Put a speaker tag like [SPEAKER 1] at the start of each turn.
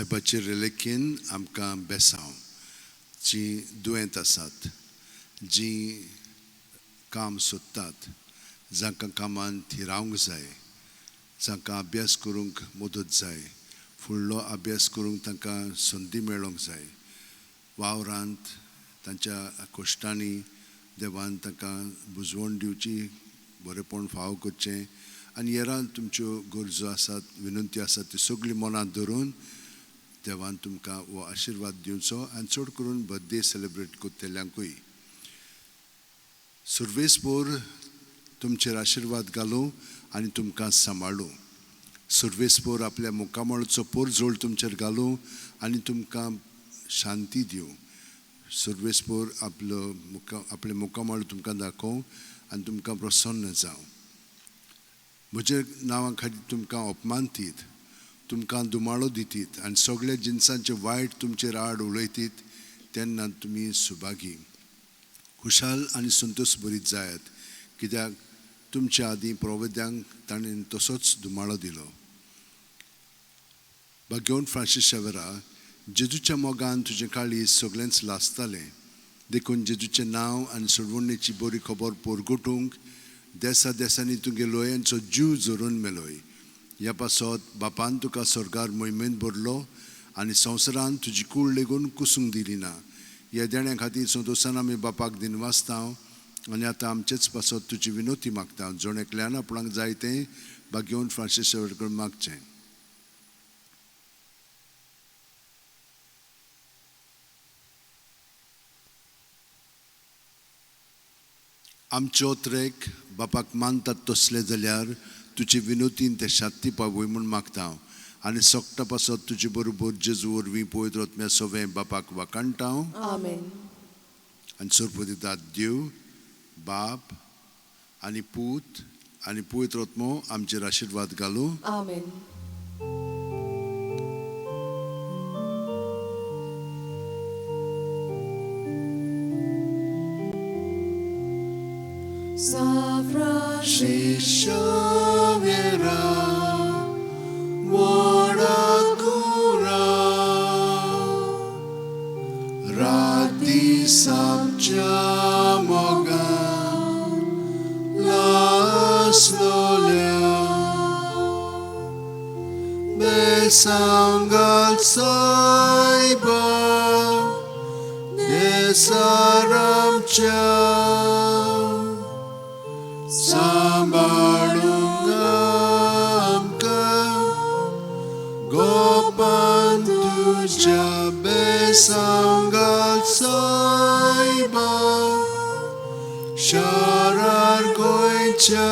[SPEAKER 1] सायबाचे रेलेकीन आमकां बेसांव जीं दुयेंत आसात, जीं काम सोदतात, जांकां कामान थिरावंक जाय, जांकां अभ्यास करूंक मदत जाय, फुडलो अभ्यास करूंक तांकां संदी मेळोंक जाय, वावरांत तांच्या कश्टांनी देवान तांकां बुजवण दिवची, बरेपण फावो करचें आनी हेरान तुमच्यो गरजो आसात, विनंती आसात त्यो सगळी मनांत धरून देवान तुमकां हो आशिर्वाद दिवचो आनी चड करून बर्थडे सेलिब्रेट करतल्यांकूय सुर्वेसपोर तुमचेर आशिर्वाद घालूं आनी तुमकां सांबाळूं. सुर्वेसपोर आपल्या मुखामळचो पोरजोळ तुमचेर घालूं आनी तुमकां शांती दिवं. सुर्वेसपोर आपलो मुखा आपलें मुखामळ तुमकां दाखोवं आनी तुमकां प्रसन्न जावं. म्हज्या नांवा खातीर तुमकां अपमान दीत, तुमकां दुमाळो दितीत आनी सगळ्या जिनसांचे वायट तुमचेर आड उलयतीत तेन्ना तुमी सुभागी, खुशाल आनी संतोश बरीत जायात, कित्याक तुमच्या आदीं प्रवेद्यांक ताणें तसोच दुमाळो दिलो. भाग्यवंत फ्रांसीस शेवरा, जेजूच्या मोगान तुजें काळीज सगळेंच लासतालें, देखून जेजूचें नांव आनी सोडवणेची बरी खबर पोरगोटूंक देसा देसांनी तुगे लोयांचो जीव झरून मेलोय. ह्या पासत बापान तुका स्वर्गार मोहिमेंत भरलो आनी संवसारान तुजी कूळ लेगून कुसूंक दिली ना. ह्या देण्या खातीर संतोशान आमी बापाक दिनवासता आनी आतां आमचेच पासत तुजी विनोती मागता. जण एकल्यान आपणाक जाय तें भाग्यवंत फ्रांसीस कडेन मागचें. आमच्यो त्रेक बापाक मानतात तसले जाल्यार तुजे विनोतीन ते शांती पावय म्हूण मागता आनी सोकटा पासत तुजे बरोबर जेजू वरवीं पवित्र आत्म्या सवें बापाक वाखाणटा.
[SPEAKER 2] आमेन.
[SPEAKER 1] आनी सरपतिदात देव बाप आनी पूत आनी पवित्र आत्मो आमचेर आशिर्वाद घालूं.
[SPEAKER 2] आमेन.
[SPEAKER 1] शिष्यवेरा वडाकुरा राती सामच्या मोगान लासलोल्या बेसांगाल सायबा देसारामच्या सांबाळूंक आमकां गोपान तुज्या बेसांगाल सायबा शारार गोंयच्या